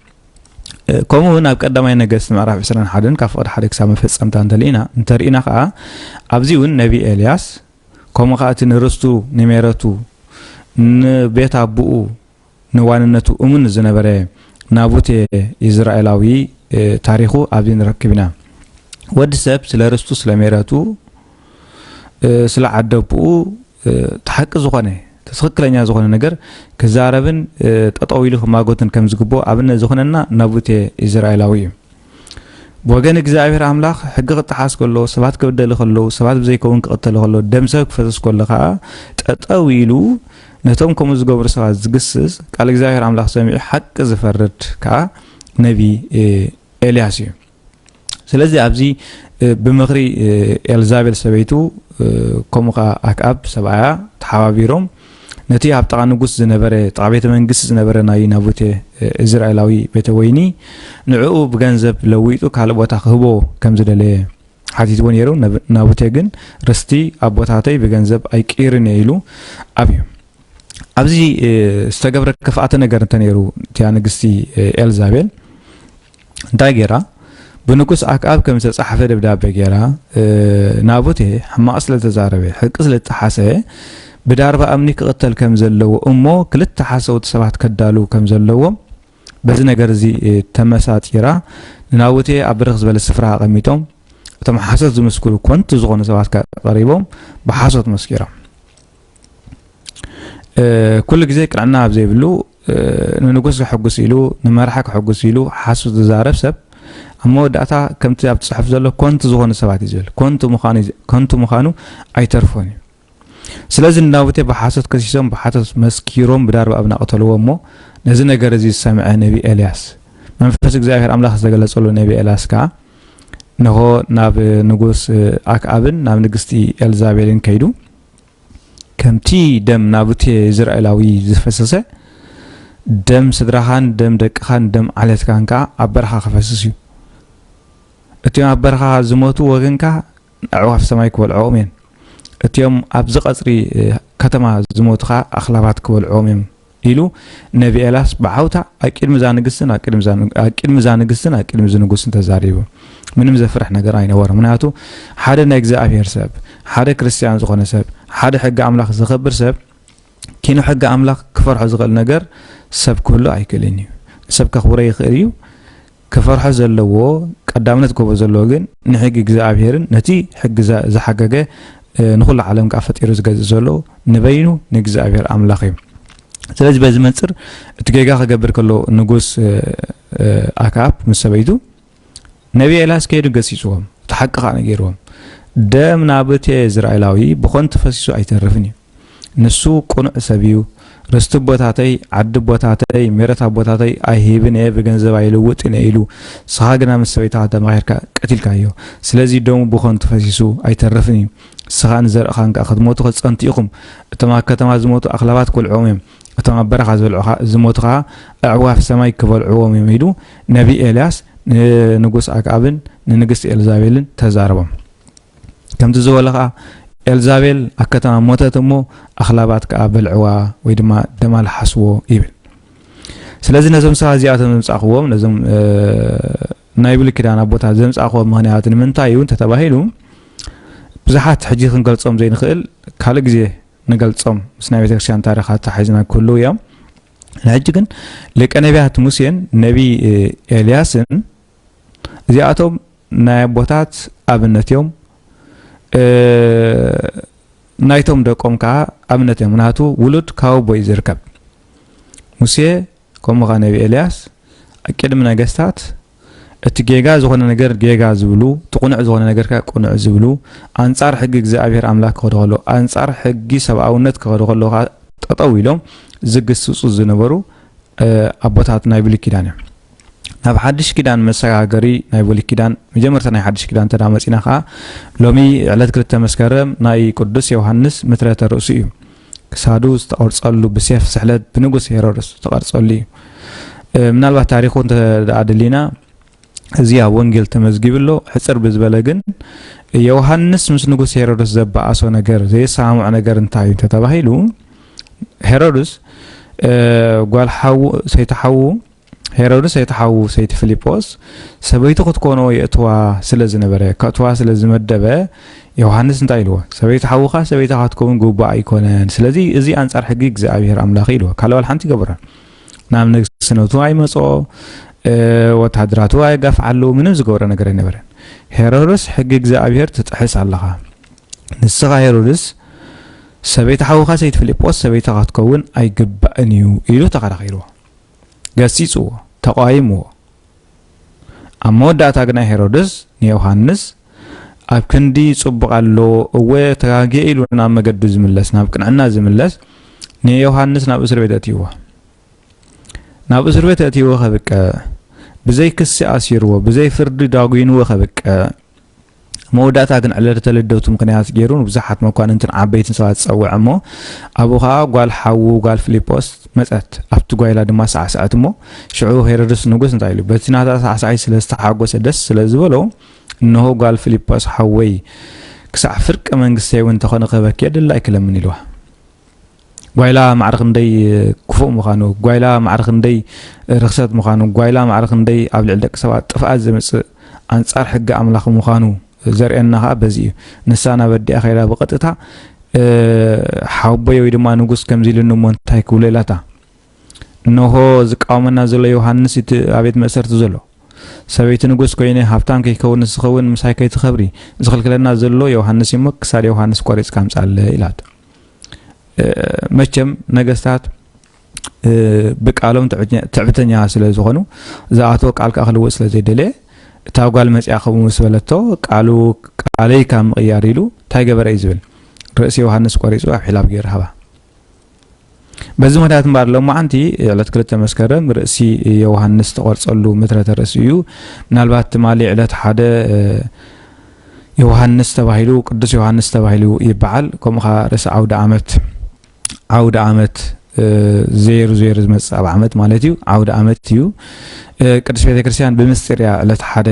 ከምኡ እውን ኣብ ቀዳማይ ነገስት ምዕራፍ ዕስራን ሓደን ካብ ፍቕዲ ሓደ ክሳብ መፈፀምታ እንተልኢና እንተርኢና ከዓ ኣብዚ እውን ነቢ ኤልያስ ከምኡ ከዓ እቲ ንርስቱ ንሜረቱ ንቤት ኣቦኡ ንዋንነቱ እሙን ዝነበረ ናቡቴ ኢዝራኤላዊ ታሪኹ ኣብዚ ንረክብ ኢና። ወዲ ሰብ ስለ ርስቱ ስለ ሜረቱ ስለ ዓደቦኡ እቲ ሓቂ ዝኾነ እቲ ትኽክለኛ ዝኾነ ነገር ክዛረብን ጠጠው ኢሉ ክማጎትን ከም ዝግብኦ ኣብነት ዝኾነና ናቡቴ ኢዝራኤላዊ እዩ። ብወገን እግዚኣብሔር ኣምላኽ ሕጊ ክጠሓስ ከሎ ሰባት ክብደሉ ከለዉ ሰባት ብዘይከውን ክቕተሉ ከሎ ደም ሰብ ክፈስስ ከሎ ከዓ ጠጠው ኢሉ ነቶም ከምኡ ዝገብሩ ሰባት ዝግስጽ ቃል እግዚኣብሔር ኣምላኽ ሰሚዑ ሓቂ ዝፈርድ ከዓ ነቢ ኤልያስ እዩ። ስለዚ ኣብዚ ብምኽሪ ኤልዛቤል ሰበይቱ ከምኡ ከዓ ኣክኣብ ሰብኣያ ተሓባቢሮም ነቲ ኣብ ጥቓ ንጉስ ዝነበረ ጥቓ ቤተ መንግስቲ ዝነበረ ናይ ናቡቴ እዝራኤላዊ ቤተ ወይኒ ንዕኡ ብገንዘብ ለዊጡ ካልእ ቦታ ክህቦ ከም ዝደለየ ሓቲትዎ ነይሩ። ናቡቴ ግን ርስቲ ኣቦታተይ ብገንዘብ ኣይቅይርን እየ ኢሉ ኣብዩ። ኣብዚ ዝተገብረ ክፍኣተ ነገር እንተነይሩ እቲያ ንግስቲ ኤልዛቤል እንታይ ገይራ? ብንጉስ ኣክኣብ ከም ዝተጻሕፈ ደብዳቤ ገይራ፣ ናቡቴ ሕማቕ ስለ ዝተዛረበ፣ ሕቂ ስለ ዝጠሓሰ፣ ብዳርባ እምኒ ክቕተል ከም ዘለዎ እሞ ክልተ ሓሰውቲ ሰባት ከዳልዉ ከም ዘለዎም በዚ ነገር እዚ ተመሳጢራ ንናቡቴ ኣብ ብርኽ ዝበለ ስፍራ ኣቐሚጦም እቶም ሓሶት ዝምስክሩ ኮንቱ ዝኾኑ ሰባት ቀሪቦም ብሓሶት መስኪሮም። ኩሉ ግዜ ቅንዕና ኣብ ዘይብሉ ንንጉስ ከሐጉስ ኢሉ ንመራሒ ከሐጉስ ኢሉ ሓሶት ዝዛረብ ሰብ ኣብ መወዳእታ ከምቲ ኣብ ጽሑፍ ዘሎ ኮንቱ ዝኾኑ ሰባት እዩ ዝብል። ኮንቱ ምዃኑ ኣይተርፎን እዩ። ስለዚ ንናቡቴ ብሓሶት ከሲሶም ብሓሶት መስኪሮም ብዳርባ ኣብ ናቕተልዎ እሞ ነዚ ነገር እዚ ዝሰምዐ ነቢ ኤልያስ መንፈስ እግዚኣብሔር ኣምላኽ ዝተገለጸሉ ነቢ ኤልያስ ከኣ ነሆ ናብ ንጉስ ኣክኣብን ናብ ንግስቲ ኤልዛቤልን ከይዱ ከምቲ ደም ናቡቴ ዝርኣኤላዊ ዝፈሰሰ ደም ስድራኻን ደም ደቅኻን ደም ዓሌትካን ከኣ ኣብ በረኻ ክፈስስ እዩ። እቲኦም ኣብ በረኻ ዝሞቱ ወገንካ ኣዕዋፍ ሰማይ ክበልዕኦም እየን። እቲኦም ኣብዚ ቀጽሪ፣ እ፣ ከተማ ዝሞቱ ከኣ ኣኽላባት ክበልዕዎም እዮም ኢሉ ነቢ ኤልያስ ብዓውታ ኣብ ቅድሚ እዛ ንግስትን ኣብ ቅድሚ እዛ ን-፣ ኣብ ቅድሚ እዛ ንግስትን ኣብ ቅድሚ እዚ ንጉስን ተዛሪቡ። ምንም ዘፍርሕ ነገር ኣይነበሮም። ምክንያቱ ሓደ ናይ እግዚኣብሔር ሰብ፣ ሓደ ክርስትያን ዝኾነ ሰብ፣ ሓደ ሕጊ ኣምላኽ ዘኸብር ሰብ ኪኑ ሕጊ ኣምላኽ ክፈርሖ ዝኽእል ነገር ሰብ ክህሉ ኣይክእልን እዩ። ሰብ ከኽብሮ ይኽእል እዩ። ክፈርሖ ዘለዎ፣ ቀዳምነት ክህቦ ዘለዎ ግን ንሕጊ እግዚኣብሔርን ነቲ ሕጊ ዘ-፣ ዝሓገገ፣ እ፣ ንኹሉ ዓለም ከኣ ፈጢሩ ዝገዝእ ዘሎ ንበይኑ ንእግዚኣብሔር ኣምላኽ እዩ። ስለዚ በዚ መንጽር እቲ ጌጋ ክገብር ከሎ ንጉስ፣ እ፣ እ፣ ኣክኣብ ምስ ሰበይቱ ነቢ ኤልያስ ከይዱ ገሲጽዎም፣ እቲ ሓቂ ከኣ ነጊርዎም። ደም ናቡቴ እዝራኤላዊ ብኸንቱ ፈሲሱ ኣይተርፍን እዩ። ንሱ ቅኑዕ ሰብ እዩ። ርስቲ ኣቦታተይ፣ ዓዲ ኣቦታተይ፣ መሬት ኣቦታተይ ኣይህብን እየ፣ ብገንዘብ ኣይልውጥን እየ ኢሉ፣ ንስኻ ግና ምስ ሰበይትኻ ተማኺርካ ቀቲልካዮ። ስለዚ ደሙ ብኸንቱ ፈሲሱ ኣይተርፍን እዩ። ንስኻን ዘርእኻን ከኣ ክትሞቱ ክትጸንቱ ኢኹም። እቶም ኣብ ከተማ ዝሞቱ ኣኽላባት ክበልዕዎም እዮም። እቶም ኣብ በረኻ ዝበልዑኻ-፣ ዝሞቱ ኸኣ ኣዕዋፍ ሰማይ ክበልዕዎም እዮም ኢሉ ነቢ ኤልያስ ንንጉስ ኣክኣብን ንንግስቲ ኤልዛቤልን ተዛረቦም። ከምቲ ዝበሎ ኸኣ ኤልዛቤል ኣብ ከተማ ሞተት እሞ ኣኽላባት ከኣ በልዕዋ ወይ ድማ ደማ ለሓስዎ ይብል። ስለዚ ነዞም ሰባት እዚኣቶም ዘምጻእኽዎም፣ ነዞም፣ እ፣ ናይ ብሉይ ኪዳን ኣቦታት ዘምጻእኽዎም ምኽንያት ንምንታይ እዩ እንተተባሂሉ፣ ብዙሓት ሕጂ ክንገልጾም ዘይንኽእል ካልእ ግዜ ንገልጾም ምስ ናይ ቤተክርስትያን ታሪኽ ኣተሓሒዝና ክህልዉ እዮም። ንሕጂ ግን ሊቀ ነቢያት ሙሴን ነቢ፣ እ፣ ኤልያስን እዚኣቶም ናይ ኣቦታት ኣብነት እዮም። እ፣ ናይቶም ደቆም ከኣ ኣብነት እዮም። ምክንያቱ ውሉድ ካብ ኣቦ እዩ ዝርከብ። ሙሴ ከምኡ ከኣ ነቢ ኤልያስ ኣብ ቅድሚ ነገስታት እቲ ጌጋ ዝኾነ ነገር ጌጋ ዝብሉ፣ እቲ ቅኑዕ ዝኾነ ነገር ከኣ ቅኑዕ ዝብሉ፣ ኣንጻር ሕጊ እግዚኣብሔር ኣምላኽ ክኸዱ ከለዉ፣ ኣንጻር ሕጊ ሰብኣውነት ክኸዱ ከለዉ ከኣ ጠጠው ኢሎም ዝግስጹ ዝነበሩ፣ እ፣ ኣቦታት ናይ ብሉይ ኪዳን እዮም። ናብ ሓድሽ ኪዳን መሰጋገሪ ናይ ብሉይ ኪዳን፣ መጀመርታ ናይ ሓድሽ ኪዳን እንተ ደኣ መጺና ከኣ፣ ሎሚ ዕለት ክልተ መስከረም ናይ ቅዱስ ዮሃንስ ምትረተ ርእሱ እዩ። ክሳዱ ዝተቐርጸሉ ብሴፍ ስሕለት ብንጉስ ሄሮድስ ዝተቐርጸሉ እዩ። እ፣ ምናልባት ታሪኹ እንተ ደኣ ደሊና፣ እዚ ኣብ ወንጌል ተመዝጊቡ ኣሎ። ሕጽር ብዝበለ ግን፣ ዮሃንስ ምስ ንጉስ ሄሮድስ ዘበኣሶ ነገር፣ ዘየሰማምዖ ነገር እንታይ እዩ እንተተባሂሉ፣ ሄሮድስ፣ እ፣ ጓል ሓዉ፣ ሰይቲ ሓዉ፣ ሄሮድስ ሰይቲ ሓዉ ሰይቲ ፊልጶስ ሰበይቱ ክትኮኖ የእትዋ ስለ ዝነበረ፣ ከእትዋ ስለ ዝመደበ፣ ዮሃንስ እንታይ ኢልዎ? "ሰበይቲ ሓውኻ ሰበይታ ክትከውን ግቡእ ኣይኮነን። ስለዚ እዚ ኣንጻር ሕጊ እግዚኣብሔር ኣምላኽ እዩ" ኢልዎ። ካልእ ዋላ ሓንቲ ይገብሮ። ናብ ንግስነቱ ኣይመጽኦ፣ እ፣ ወታደራቱ ኣይጋፍዓሉ፣ ምንም ዝገብሮ ነገር ኣይነበረን። ሄሮድስ ሕጊ እግዚኣብሔር ትጥሕስ ኣለኻ። ንስኻ ሄሮድስ ሰበይቲ ሓውኻ ሰይቲ ፊልጶስ ሰበይታ ክትከውን ኣይግባእን እዩ ኢሉ ተኸራኺርዎ። ገሲጽዎ፣ ተቓይምዎ። ኣብ መወዳእታ ግና ሄሮድስ ንዮሃንስ ኣብ ክንዲ ጽቡቕ ኣሎ፣ እወ ተጋግየ ኢሉ ናብ መገዱ ዝምለስ፣ ናብ ቅንዕና ዝምለስ፣ ንዮሃንስ ናብ እስር ቤት ኣእትይዎ። ናብ እስር ቤት ኣእትይዎ ከብቅዕ፣ ብዘይ ክሲ ኣሲርዎ፣ ብዘይ ፍርዲ ዳጒንዎ ከብቅዕ፣ መወዳእታ ግን ዕለተ ልደቱ ምኽንያት ገይሩ ንብዙሓት መኳንንትን ዓበይትን ሰባት ጸውዐ እሞ፣ ኣብኡ ኸኣ ጓል ሓዉ ጓል ፊልጶስ መጸት። ኣብቲ ጓይላ ድማ ሳዕስዐት እሞ፣ ሽዑ ሄሮድስ ንጉስ እንታይ ኢሉ? በቲ ናታ ሳዕሳዒት ስለ ዝተሓጎሰ ደስ ስለ ዝበሎ፣ "እንሆ ጓል ፊልጶስ ሓወይ፣ ክሳዕ ፍርቂ መንግስተይ እውን እንተኾነ ክህበኪ የድሊ ኣይክለምን" ኢልዋ። ጓይላ ማዕረ ክንደይ ክፉእ ምዃኑ፣ ጓይላ ማዕረ ክንደይ ርኽሰት ምዃኑ፣ ጓይላ ማዕረ ክንደይ ኣብ ልዕሊ ደቂ ሰባት ጥፍኣት ዘምጽእ ኣንጻር ሕጊ ኣምላኽ ምዃኑ ዘርእየና ኸኣ በዚ እዩ። ንሳ ናብ ኣዲኣ ከይዳ ብቐጥታ፣ እ፣ "ሓወቦይ ወይ ድማ ንጉስ ከምዚ ኢሉኒ እሞ እንታይ ክብሎ?" ኢላታ። "እንሆ ዝቃወመና ዘሎ ዮሃንስ እቲ ኣብ ቤት መእሰርቲ ዘሎ። ሰበይቲ ንጉስ ኮይነ ሃብታም ከይከውን ንስኺ እውን ምሳይ ከይትኸብሪ ዝኽልክለና ዘሎ ዮሃንስ እዩ እሞ ክሳድ ዮሃንስ ቆሪጽካ ኣምጽኣለይ" ኢላቶ። እ፣ መቸም ነገስታት፣ እ፣ ብቃሎም ትዕብኛ-፣ ትዕቢተኛ ስለ ዝኾኑ፣ ዝኣተዎ ቃል ከኣ ክልውጥ ስለ ዘይደለየ፣ እታ ጓል መጺኣ ከምኡ ምስ በለቶ፣ ቃሉ፣ "ቃለይ ካብ ምቕያር" ኢሉ እንታይ ገበረ እዩ ዝብል? ርእሲ ዮሃንስ ቆሪጹ ኣብ ሒላብ ገይሩ ሃባ። በዚ ምኽንያት እምበኣር ሎማዓንቲ ዕለት ክልተ መስከረም ርእሲ ዮሃንስ ዝተቖርጸሉ ምትረተ ርእሲ እዩ። ምናልባት ትማሊ ዕለት ሓደ፣ እ፣ ዮሃንስ ተባሂሉ፣ ቅዱስ ዮሃንስ ተባሂሉ ይበዓል። ከምኡ ኸኣ ርእሲ ዓውደ ዓመት፣ ዓውደ ዓመት እ፣ ዘይሩ ዘይሩ ዝመጽእ ኣብ ዓመት ማለት እዩ፣ ዓውደ ዓመት እዩ። እ፣ ቅድስት ቤተክርስትያን ብምስጢር እያ ዕለት ሓደ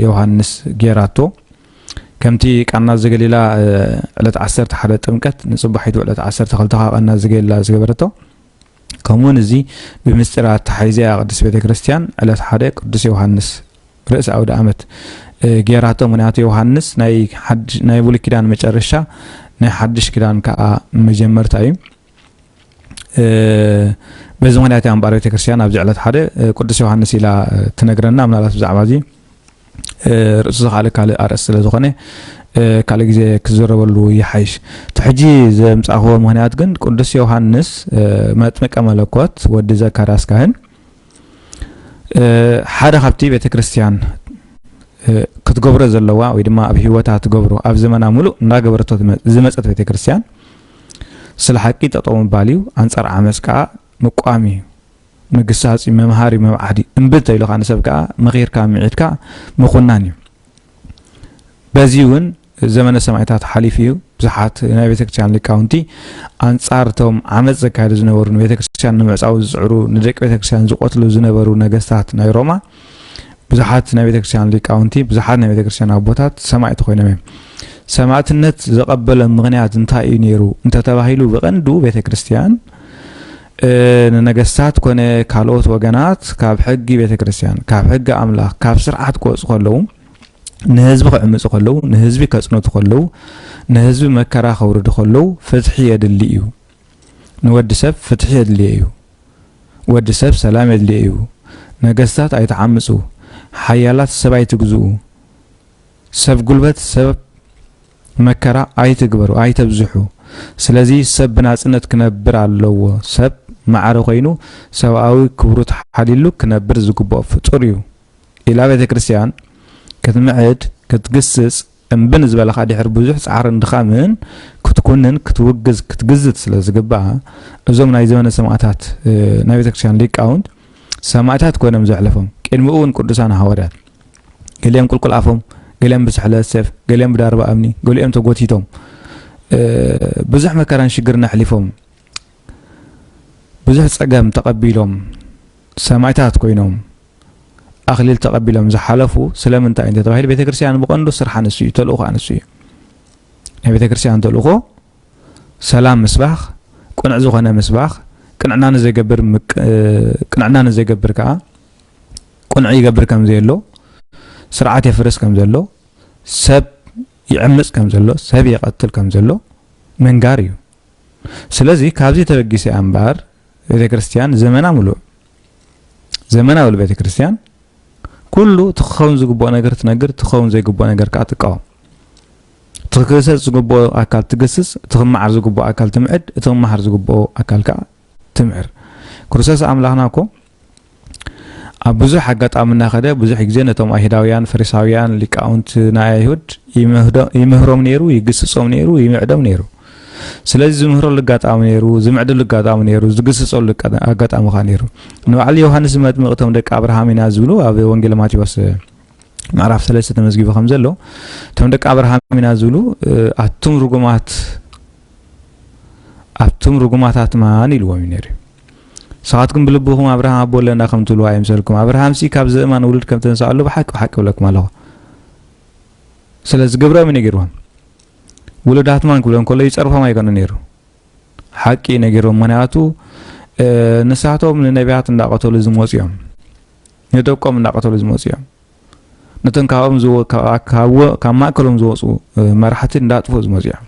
ዮሃንስ ጌራቶ። ከምቲ ቃና ዘገሊላ፣ እ፣ ዕለት ዓሰርተ ሓደ ጥምቀት ንጽባሒቱ ዕለት ዓሰርተ ክልተ ከኣ ቃና ዘገሊላ ዝገበረቶ፣ ከምኡውን እዚ ብምስጢር ኣተሓሒዛ እያ ቅድስት ቤተክርስትያን ዕለት ሓደ ቅዱስ ዮሃንስ ርእሲ ኣውደ ዓመት፣ እ፣ ጌራቶ። ምኽንያቱ ዮሃንስ ናይ ሓድ-፣ ናይ ብሉይ ኪዳን መጨረሻ፣ ናይ ሓድሽ ኪዳን ከኣ መጀመርታ እዩ። እ፣ በዚ ምኽንያት እያ እምበኣር ቤተክርስትያን ኣብዚ ዕለት ሓደ፣ እ፣ ቅዱስ ዮሃንስ ኢላ፣ እ፣ ትነግረና። ምናልባት ብዛዕባ እዚ፣ እ፣ ርእሱ ዝኸኣለ ካልእ ኣርእስቲ ስለ ዝኾነ፣ እ፣ ካልእ ግዜ ክዝረበሉ ይሓይሽ። እቲ ሕጂ ዘምጻእክዎ ምኽንያት ግን ቅዱስ ዮሃንስ፣ እ፣ መጥምቀ መለኮት ወዲ ዘካርያስ ካህን፣ እ፣ ሓደ ካብቲ ቤተክርስትያን፣ እ፣ ክትገብሮ ዘለዋ ወይ ድማ ኣብ ህይወታ ትገብሮ ኣብ ዘመና ሙሉእ እንዳገበረቶ ዝመ-፣ ዝመጸት ቤተክርስትያን ስለ ሓቂ ጠጠው ምባል እዩ። ኣንጻር ዓመጽ ከኣ ምቋም እዩ። ምግሳጽ እዩ፣ ምምሃር እዩ፣ ምብዓድ እዩ። እምቢ እንተኢሉ ከኣ ንሰብ ከኣ መኺርካ ምዒድካ ምኹናን እዩ። በዚ እውን ዘመነ ሰማዕታት ሓሊፉ እዩ። ብዙሓት ናይ ቤተክርስትያን ሊቃውንቲ ኣንጻር እቶም ዓመጽ ዘካየዱ ዝነበሩ፣ ንቤተክርስትያን ንምዕጻው ዝጽዕሩ፣ ንደቂ ቤተክርስትያን ዝቆትሉ ዝነበሩ ነገስታት ናይ ሮማ፣ ብዙሓት ናይ ቤተክርስትያን ሊቃውንቲ፣ ብዙሓት ናይ ቤተክርስትያን ኣቦታት ሰማዕቲ ኮይኖም እዮም። ሰማዕትነት ዘቐበለ ምኽንያት እንታይ እዩ ነይሩ እንተተባሂሉ፣ ብቐንዱ ቤተክርስትያን፣ እ፣ ንነገስታት ኮነ ካልኦት ወገናት ካብ ሕጊ ቤተክርስትያን፣ ካብ ሕጊ ኣምላኽ፣ ካብ ስርዓት ክወጹ ከለዉ፣ ንህዝቢ ክዕምጹ ከለዉ፣ ንህዝቢ ከጽነቱ ከለዉ፣ ንህዝቢ መከራ ከውርዱ ከለዉ፣ ፍትሒ የድሊ እዩ። ንወዲ ሰብ ፍትሒ የድልዮ እዩ። ወዲ ሰብ ሰላም የድልዮ እዩ። ነገስታት ኣይትዓምጹ፣ ሓያላት ሰብ ኣይትግዝኡ፣ ሰብ ጉልበት፣ ሰብ መከራ ኣይትግበሩ፣ ኣይተብዝሑ። ስለዚ ሰብ ብናጽነት ክነብር ኣለዎ። ሰብ ማዕረ ኮይኑ ሰብኣዊ ክብሩ ተሓሊሉ ክነብር ዝግብኦ ፍጡር እዩ ኢላ ቤተ ክርስቲያን ክትምዕድ፣ ክትግስጽ፣ እምቢ ንዝበለ ከኣ ድሕሪ ብዙሕ ጻዕርን ድኻምን ክትኩንን፣ ክትውግዝ፣ ክትግዝት ስለ ዝግብኣ፣ እዞም ናይ ዘመነ ሰማእታት፣ እ፣ ናይ ቤተ ክርስቲያን ሊቃውንት ሰማእታት ኮይኖም ዘሕለፎም፣ ቅድሚኡ እውን ቅዱሳን ሃዋርያት፣ ገሊኦም ቁልቁል ኣፎም፣ ገሊኦም ብስሕለት ሴፍ፣ ገሊኦም ብዳርባ እምኒ፣ ገሊኦም ተጎቲቶም፣ እ፣ ብዙሕ መከራን ሽግርን ኣሕሊፎም፣ ብዙሕ ጸገም ተቐቢሎም፣ ሰማእታት ኮይኖም፣ ኣኽሊል ተቐቢሎም ዝሓለፉ ስለምንታይ እንተ ተባሂሉ፣ ቤተ ክርስቲያን ብቐንዱ ስርሓ ንሱ እዩ፣ ተልእኾኣ ንሱ እዩ። ናይ ቤተ ክርስቲያን ተልእኾ ሰላም ምስባኽ፣ ቅኑዕ ዝኾነ ምስባኽ፣ ቅንዕና ንዘይገብር ምቅ-፣ ቅንዕና ንዘይገብር ከኣ ቅኑዕ ይገብር ከም ዘየሎ፣ ስርዓት የፍርስ ከም ዘሎ፣ ሰብ ይዕምጽ ከም ዘሎ፣ ሰብ ይቐትል ከም ዘሎ ምንጋር እዩ። ስለዚ ካብዚ ተበጊሰ እያ እምበኣር ቤተ ክርስቲያን ዘመና ምሉእ፣ ዘመና ምሉእ ቤተ ክርስቲያን ኩሉ እቲ ክኸውን ዝግብኦ ነገር ትነግር፣ እቲ ክኸውን ዘይግብኦ ነገር ከኣ ትቃወም። እቲ ክግሰጽ ዝግብኦ ኣካል ትግስጽ፣ እቲ ክመዓር ዝግብኦ ኣካል ትምዕድ፣ እቲ ክመሃር ዝግብኦ ኣካል ከኣ ትምዕር። ክርስቶስ ኣምላኽና እኮ ኣብ ብዙሕ ኣጋጣሚ እናኸደ ብዙሕ ግዜ ነቶም ኣይሁዳውያን፣ ፈሪሳውያን፣ ሊቃውንቲ ናይ ኣይሁድ ይምህዶ-፣ ይምህሮም ነይሩ፣ ይግስጾም ነይሩ፣ ይምዕዶም ነይሩ። ስለዚ ዝምህረሉ ኣጋጣሚ ነይሩ፣ ዝምዕደሉ ኣጋጣሚ ነይሩ፣ ዝግስጸሉ ኣጋ-፣ ኣጋጣሚ ከኣ ነይሩ። ንበዓል ዮሃንስ መጥምቕ እቶም ደቂ ኣብርሃም ኢና ዝብሉ ኣብ ወንጌል ማቴዎስ ምዕራፍ ሰለስተ ተመዝጊቡ ከም ዘሎ፣ እቶም ደቂ ኣብርሃም ኢና ዝብሉ፣ እ፣ ኣቱም ርጉማት፣ ኣቱም ርጉማት ኣትማን ኢልዎም እዩ ነይሩ። ንስኻትኩም ብልብኹም ኣብርሃም ኣቦ ኣለና ከም ትብልዎ ኣይምሰልኩም። ኣብርሃምሲ ካብ ዘእማን ውሉድ ከም ተንስኣሉ ብሓቂ፣ ብሓቂ እብለኩም ኣለኹ። ስለዚ ግብሮም እዩ ነጊርዎም። ውሉድ ኣትማን ክብሎም ከሎ ይጸርፎም ኣይኮነን ነይሩ። ሓቂ እዩ ነጊርዎም። ምኽንያቱ፣ እ፣ ንሳቶም ንነቢያት እንዳቐተሉ ዝመጹ እዮም። ንደቆም እንዳቐተሉ ዝመጹ እዮም። ነቶም ካብኦም ዝወ-፣ ካብ፣ ካብ ወ-፣ ካብ ማእከሎም ዝወጹ፣ እ፣ መራሕቲ እንዳጥፍኡ ዝመጹ እዮም።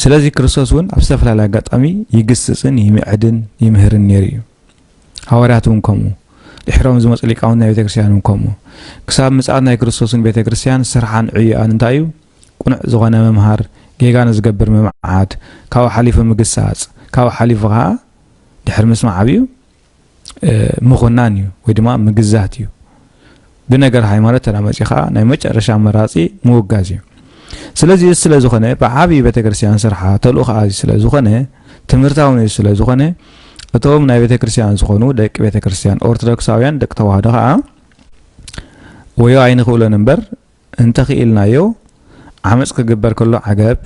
ስለዚ ክርስቶስ እውን ኣብ ዝተፈላለየ ኣጋጣሚ ይግስጽን ይምዕድን ይምህርን ነይሩ እዩ። ሃዋርያት እውን ከምኡ። ድሕሮም ዝመጹ ሊቃውንት ናይ ቤተ ክርስቲያን እውን ከምኡ። ክሳብ ምጽኣት ናይ ክርስቶስን ቤተ ክርስቲያን ስርሓን ዕዮኣን እንታይ እዩ? ቅኑዕ ዝኾነ ምምሃር፣ ጌጋ ንዝገብር ምምዓድ፣ ካብኡ ሓሊፉ ምግሳጽ፣ ካብኡ ሓሊፉ ከኣ ድሕሪ ምስማዕ ዓብዩ፣ እ፣ ምኹናን እዩ ወይ ድማ ምግዛት እዩ። ብነገር ሃይማኖት ተዳ መጺኡ ከኣ ናይ መጨረሻ ኣመራጺ ምውጋዝ እዩ። ስለዚ እዚ ስለ ዝኾነ ብዓብዩ ቤተ ክርስቲያን ስርሓ ተልእኾኣ እዚ ስለ ዝኾነ ትምህርታውን እዚ ስለ ዝኾነ እቶም ናይ ቤተ ክርስቲያን ዝኾኑ ደቂ ቤተ ክርስቲያን ኦርቶዶክሳውያን ደቂ ተዋህዶ ከኣ ወዮ ኣይንኽእሎን እምበር እንተኽኢልናዮ ዓመጽ ክግበር ከሎ ዓገብ፣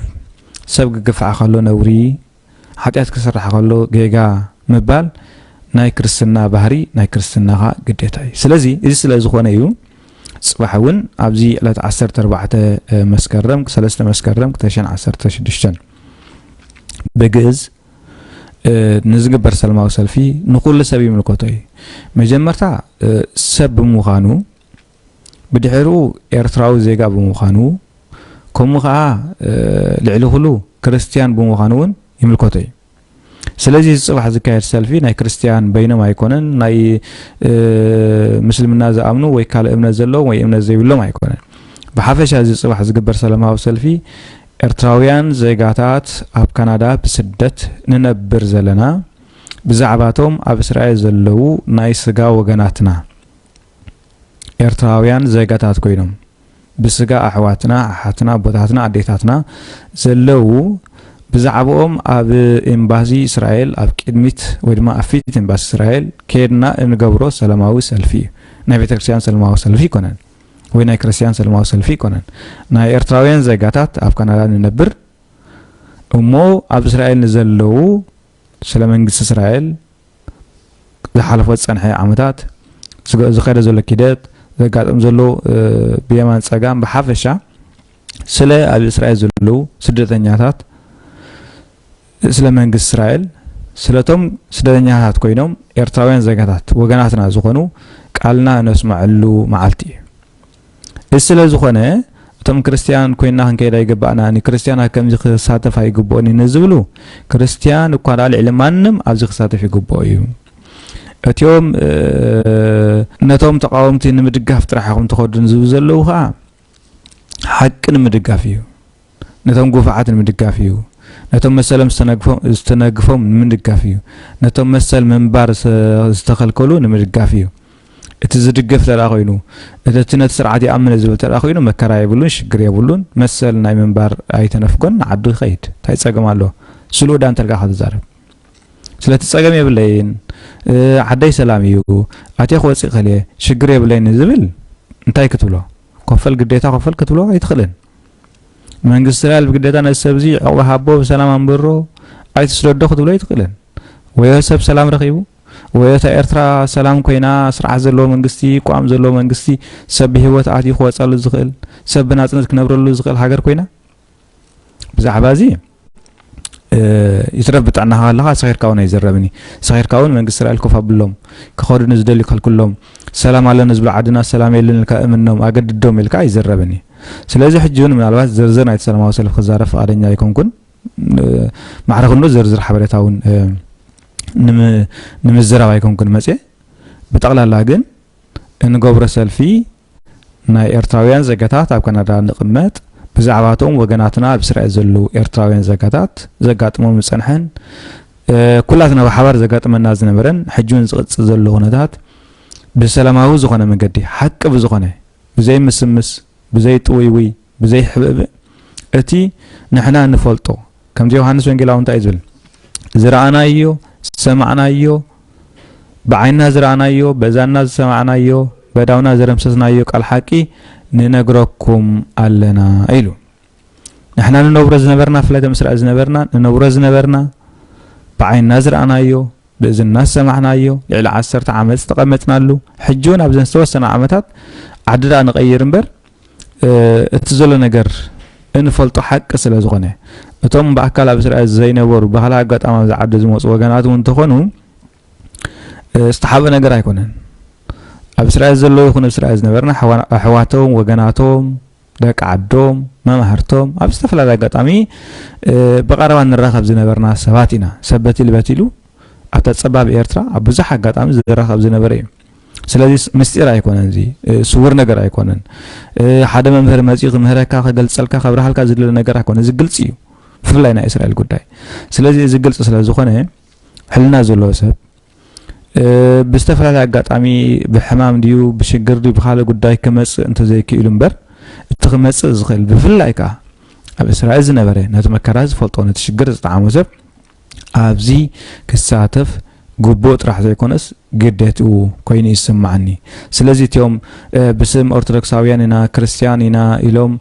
ሰብ ክግፋዕ ከሎ ነውሪ፣ ሓጢኣት ክስራሕ ከሎ ጌጋ ምባል ናይ ክርስትና ባህሪ፣ ናይ ክርስትና ኸኣ ግዴታ እዩ። ስለዚ እዚ ስለ ዝኾነ እዩ ጽባሕ እውን ኣብዚ ዕለት ዓሰርተ ኣርባዕተ መስከረም፣ ሰለስተ መስከረም ክልተ ሽሕን ዓሰርተ ሽዱሽተን ብግእዝ ንዝግበር ሰላማዊ ሰልፊ ንኹሉ ሰብ ይምልከቶ እዩ። መጀመርታ ሰብ ብምዃኑ፣ ብድሕሪኡ ኤርትራዊ ዜጋ ብምዃኑ፣ ከምኡ ኸኣ ልዕሊ ኩሉ ክርስትያን ብምዃኑ እውን ይምልከቶ እዩ። ስለዚ እዚ ጽባሕ ዝካየድ ሰልፊ ናይ ክርስትያን በይኖም ኣይኮነን፣ ናይ ምስልምና ዝኣምኑ ወይ ካልእ እምነት ዘለዎም ወይ እምነት ዘይብሎም ኣይኮነን። ብሓፈሻ እዚ ጽባሕ ዝግበር ሰላማዊ ሰልፊ ኤርትራውያን ዜጋታት ኣብ ካናዳ ብስደት ንነብር ዘለና ብዛዕባቶም ኣብ እስራኤል ዘለዉ ናይ ስጋ ወገናትና ኤርትራውያን ዜጋታት ኮይኖም ብስጋ ኣሕዋትና፣ ኣሓትና፣ ኣቦታትና፣ ኣዴታትና ዘለዉ ብዛዕባኦም ኣብ ኤምባሲ እስራኤል ኣብ ቅድሚት ወይ ድማ ኣብ ፊት ኤምባሲ እስራኤል ከድና እንገብሮ ሰላማዊ ሰልፊ እዩ። ናይ ቤተክርስትያን ሰላማዊ ሰልፊ ይኮነን ወይ ናይ ክርስትያን ሰላማዊ ሰልፊ ይኮነን። ናይ ኤርትራውያን ዜጋታት ኣብ ካናዳ ንነብር እሞ ኣብ እስራኤል ንዘለዉ ስለ መንግስቲ እስራኤል ዝሓለፎ ዝጸንሐ ዓመታት ዝገ- ዝኸደ ዘሎ ኪደት ዘጋጥም ዘሎ ብየማን ጸጋም ብሓፈሻ ስለ ኣብ እስራኤል ዘለዉ ስደተኛታት ስለ መንግስቲ እስራኤል ስለቶም ስደተኛታት ኮይኖም ኤርትራውያን ዜጋታት ወገናትና ዝኾኑ ቃልና ነስመዐሉ መዓልቲ እዩ። እዚ ስለ ዝኾነ እቶም ክርስትያን ኮይንና ክንከይድ ኣይግባእናን እዩ፣ ክርስትያን ኣብ ከምዚ ክሳተፍ ኣይግብኦን እዩ ንዝብሉ ክርስትያን እኳ ደኣ ልዕሊ ማንም ኣብዚ ክሳተፍ ይግብኦ እዩ። እቲኦም ነቶም ተቃወምቲ ንምድጋፍ ጥራሕ ኢኹም ትኸዱ ንዝብሉ ዘለዉ ከዓ ሓቂ ንምድጋፍ እዩ። ነቶም ጉፋዓት ንምድጋፍ እዩ። ነቶም መሰሎም ዝተነግፎም ዝተነግፎም ንምድጋፍ እዩ። ነቶም መሰል ምንባር ዝተኸልከሉ ንምድጋፍ እዩ። እቲ ዝድግፍ ተደኣ ኮይኑ እቲ ነቲ ስርዓት ይኣምን ዝብል ተደኣ ኮይኑ መከራ የብሉን፣ ሽግር የብሉን። መሰል ናይ ምንባር ኣይተነፍጎን፣ ንዓዱ ይኸይድ። እንታይ ጸገም ኣሎ? ስሉዳ እንተልካ ክትዛረብ ስለቲ ጸገም የብለይን፣ ዓደይ ሰላም እዩ፣ ኣትየ ክወጽእ ከልየ ሽግር የብለይን ዝብል እንታይ ክትብሎ? ኮፈል ግዴታ ኮፈል ክትብሎ ኣይትኽእልን። መንግስቲ እስራኤል ብግዴታ ነዚ ሰብ እዚ ዕቕባ ሃቦ ብሰላም ኣንብሮ ኣይትስደዶ ክትብሎ ኣይትኽእልን። ወዮ ሰብ ሰላም ረኺቡ ወዮ እታ ኤርትራ ሰላም ኮይና ስርዓት ዘለዎ መንግስቲ ቋም ዘለዎ መንግስቲ ሰብ ብህይወት ኣትዩ ክወጻሉ ዝኽእል ሰብ ብናጽነት ክነብረሉ ዝኽእል ሃገር ኮይና ብዛዕባ እዚ ይትረፍ ብጥዕናኻ ከለኻ ሰኺርካ እውን ኣይዝረብን እዩ። ሰኺርካ እውን መንግስቲ እስራኤል ኮፍ ኣብሎም፣ ክኸዱ ንዝደልዩ ከልክሎም፣ ሰላም ኣሎ ንዝብሉ ዓድና ሰላም የለን ኢልካ እምኖም፣ ኣገድዶም ኢልካ ኣይዝረብን እዩ። ስለዚ ሕጂ እውን ምናልባት ዝርዝር ናይቲ ሰላማዊ ሰልፊ ክዛረብ ፍቓደኛ ኣይኮንኩን። ማዕረ ክንዶ ዝርዝር ሓበሬታ እውን ንምዝራብ ኣይኮንኩን መፅየ። ብጠቕላላ ግን እንገብሮ ሰልፊ ናይ ኤርትራውያን ዜጋታት ኣብ ካናዳ ንቕመጥ ብዛዕባቶም ወገናትና ኣብ እስራኤል ዘለዉ ኤርትራውያን ዜጋታት ዘጋጥሞም ዝጸንሐን ኩላትና ብሓባር ዘጋጥመና ዝነበረን ሕጂ እውን ዝቕጽል ዘሎ ኩነታት ብሰላማዊ ዝኾነ መገዲ ሓቂ ብዝኾነ ብዘይ ምስምስ ብዘይ ጥውይውይ ብዘይ ሕብእብእ እቲ ንሕና እንፈልጦ ከምቲ ዮሃንስ ወንጌላዊ እንታይ እዩ ዝብል ዝረኣናዮ ዝሰማዕናዮ ብዓይንና ዝረኣናዮ፣ በዛንና ዝሰማዕናዮ፣ በዳውና ዝረምሰስናዮ ቃል ሓቂ ንነግረኩም ኣለና ኢሉ። ንሕና ንነብሮ ዝነበርና፣ ብፍላይ እቶም እስራኤል ዝነበርና፣ ንነብሮ ዝነበርና፣ ብዓይንና ዝረኣናዮ፣ ብእዝንና ዝሰማዕናዮ፣ ልዕሊ ዓሰርተ ዓመት ዝተቐመጥናሉ፣ ሕጂ እውን ኣብዘን ዝተወሰና ዓመታት ዓዲ ደኣ ንቐይር እምበር፣ እቲ ዘሎ ነገር እንፈልጦ ሓቂ ስለ ዝኾነ፣ እቶም ብኣካል ኣብ እስራኤል ዘይነበሩ፣ ብኻልእ ኣጋጣሚ ኣብዚ ዓዲ ዝመጹ ወገናት እውን እንተኾኑ፣ ዝተሓብአ ነገር ኣይኮነን። ኣብ እስራኤል ዘለዉ ይኹን ኣብ እስራኤል ዝነበርና ኣሕዋቶም፣ ወገናቶም፣ ደቂ ዓዶም፣ መማህርቶም ኣብ ዝተፈላለየ ኣጋጣሚ ብቐረባ ንራኸብ ዝነበርና ሰባት ኢና። ሰብ በቲሉ በቲሉ ኣብታ ጸባብ ኤርትራ ኣብ ብዙሕ ኣጋጣሚ ዝራኸብ ዝነበረ እዩ። ስለዚ ምስጢር ኣይኮነን፣ እዚ ስውር ነገር ኣይኮነን። ሓደ መምህር መጺኡ ክምህረካ፣ ክገልጸልካ፣ ከብርሃልካ ዝደለ ነገር ኣይኮነን። እዚ ግልጺ እዩ፣ ብፍላይ ናይ እስራኤል ጉዳይ። ስለዚ እዚ ግልጺ ስለ ዝኾነ ሕልና ዘለዎ ሰብ ብዝተፈላለየ ኣጋጣሚ ብሕማም ድዩ ብሽግር ድዩ ብኻልእ ጉዳይ ክመጽእ እንተዘይክኢሉ እምበር እቲ ክመጽእ ዝኽእል ብፍላይ ከኣ ኣብ እስራኤል ዝነበረ ነቲ መከራ ዝፈልጦ ነቲ ሽግር ዝጠዓሞ ሰብ ኣብዚ ክሳተፍ ግቡእ ጥራሕ ዘይኮነስ ግዴትኡ ኮይኑ ይስምዓኒ። ስለዚ እቲኦም ብስም ኦርቶዶክሳውያን ኢና ክርስትያን ኢና ኢሎም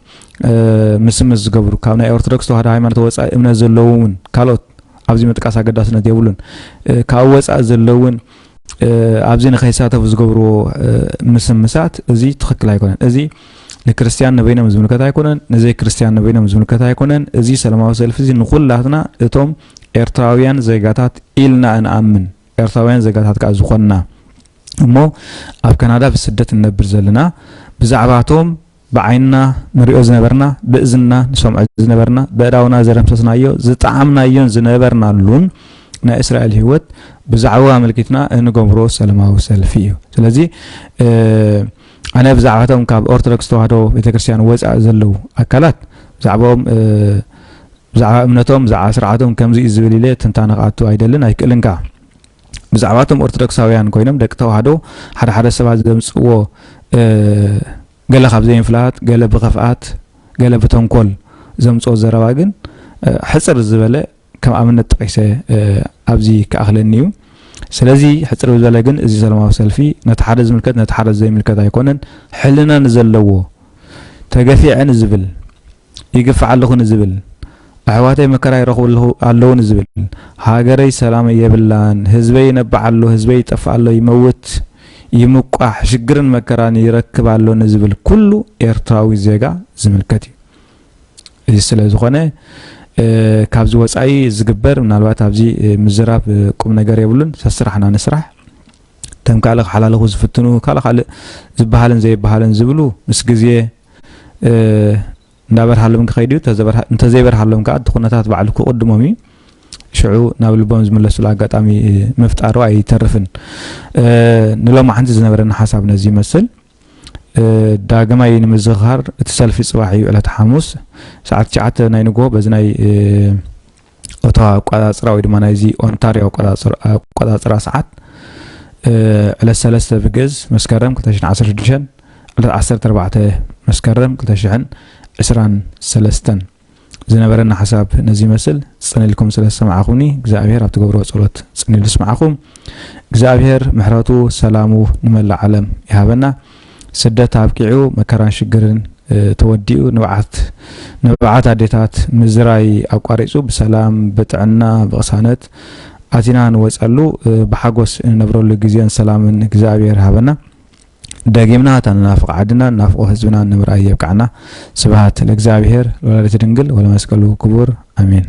ምስምስ ዝገብሩ ካብ ናይ ኦርቶዶክስ ተዋህዶ ሃይማኖት ወፃኢ እምነት ዘለዎም እውን ካልኦት ኣብዚ ምጥቃስ ኣገዳስነት የብሉን። ካብ ወፃኢ ዘለውን ኣብዚ ንኸይሳተፉ ዝገብርዎ ምስምሳት እዚ ትኽክል ኣይኮነን። እዚ ንክርስትያን ንበይኖም ዝምልከት ኣይኮነን፣ ንዘይ ክርስትያን ንበይኖም ዝምልከት ኣይኮነን። እዚ ሰላማዊ ሰልፊ እዚ ንኹላትና እቶም ኤርትራውያን ዜጋታት ኢልና እንኣምን ኤርትራውያን ዜጋታት ከዓ ዝኾንና እሞ ኣብ ካናዳ ብስደት እንነብር ዘለና ብዛዕባቶም ብዓይንና ንሪኦ ዝነበርና ብእዝንና ንሰምዖ ዝነበርና ብእዳውና ዘረምሰስናዮ ዝጠዓምናዮን ዝነበርናሉን ናይ እስራኤል ህይወት ብዛዕባ ኣመልኪትና እንገብሮ ሰላማዊ ሰልፊ እዩ። ስለዚ ኣነ ብዛዕባቶም ካብ ኦርቶዶክስ ተዋህዶ ቤተክርስትያን ወፃኢ ዘለዉ ኣካላት ብዛዕባኦም ብዛዕባ እምነቶም ብዛዕባ ስርዓቶም ከምዚ እዩ ዝብል ኢለ ትንታነ ክኣቱ ኣይደልን ኣይክእልን ከዓ። ብዛዕባቶም ኦርቶዶክሳውያን ኮይኖም ደቂ ተዋህዶ ሓደ ሓደ ሰባት ዘምፅዎ ገለ ካብ ዘይምፍላጥ ገለ ብኸፍኣት ገለ ብተንኮል ዘምፅኦ ዘረባ ግን ሕፅር ዝበለ ከም ኣብነት ጠቂሰ ኣብዚ ክኣኽለኒ እዩ። ስለዚ ሕፅር ዝበለ ግን እዚ ሰላማዊ ሰልፊ ነቲ ሓደ ዝምልከት ነቲ ሓደ ዘይምልከት ኣይኮነን። ሕልና ንዘለዎ ተገፊዐ ንዝብል ይግፋዕ ኣለኹ ንዝብል ኣሕዋተይ መከራ ይረኽቡ ኣለዉ ንዝብል ሃገረይ ሰላም የብላን ህዝበይ ይነብዕ ኣሎ ህዝበይ ይጠፍእ ኣሎ ይመውት ይምቋሕ ሽግርን መከራን ይረክብ ኣሎ ንዝብል ኩሉ ኤርትራዊ ዜጋ ዝምልከት እዩ። እዚ ስለ ዝኾነ ካብዚ ወፃኢ ዝግበር ምናልባት ኣብዚ ምዝራብ ቁም ነገር የብሉን። ሰስራሕና ንስራሕ። እቶም ካልእ ክሓላለኹ ዝፍትኑ ካልእ ካልእ ዝበሃልን ዘይበሃልን ዝብሉ ምስ ግዜ እንዳበርሃሎም ክኸይድ እዩ። እንተዘይበርሃሎም ከዓ እቲ ኩነታት ባዕሉ ክቕድሞም እዩ። ሽዑ ናብ ልቦም ዝምለሱሉ ኣጋጣሚ ምፍጣሩ ኣይተርፍን። ንሎማዓንቲ ዝነበረና ሓሳብ ነዚ ይመስል። ዳግማይ ንምዝኽኻር እቲ ሰልፊ ፅባሕ እዩ ዕለተ ሓሙስ ሰዓት ትሽዓተ ናይ ንግሆ በዚ ናይ ኦታዋ ኣቆፃፅራ ወይ ድማ ናይዚ ኦንታሪዮ ኣቆፃፅራ ሰዓት ዕለት ሰለስተ ብግእዝ መስከረም ክልተ ሽሕን ዓሰርተ ሽዱሽተን ዕለት ዓሰርተ ኣርባዕተ መስከረም ክልተ ሽሕን ዕስራን ሰለስተን ዝነበረና ሓሳብ ነዚ ይመስል። ፅን ኢልኩም ስለ ዝሰማዕኹምኒ እግዚኣብሔር ኣብ ትገብርዎ ፀሎት ፅን ኢሉ ይስማዕኹም። እግዚኣብሔር ምሕረቱ ሰላሙ ንመላእ ዓለም ይሃበና። ስደት ኣብቂዑ መከራን ሽግርን ተወዲኡ ንብዓት ንብዓት ኣዴታት ምዝራይ ኣቋሪፁ ብሰላም ብጥዕና ብቕሳነት ኣቲና ንወፀሉ ብሓጎስ ንነብረሉ ግዜን ሰላምን እግዚኣብሔር ሃበና። ደጊምና እታ ንናፍቕ ዓድና ንናፍቆ ህዝብና ንምርኣይ የብቅዓና። ስብሃት ለእግዚኣብሔር ወላዲተ ድንግል ወለመስቀሉ ክቡር ኣሜን።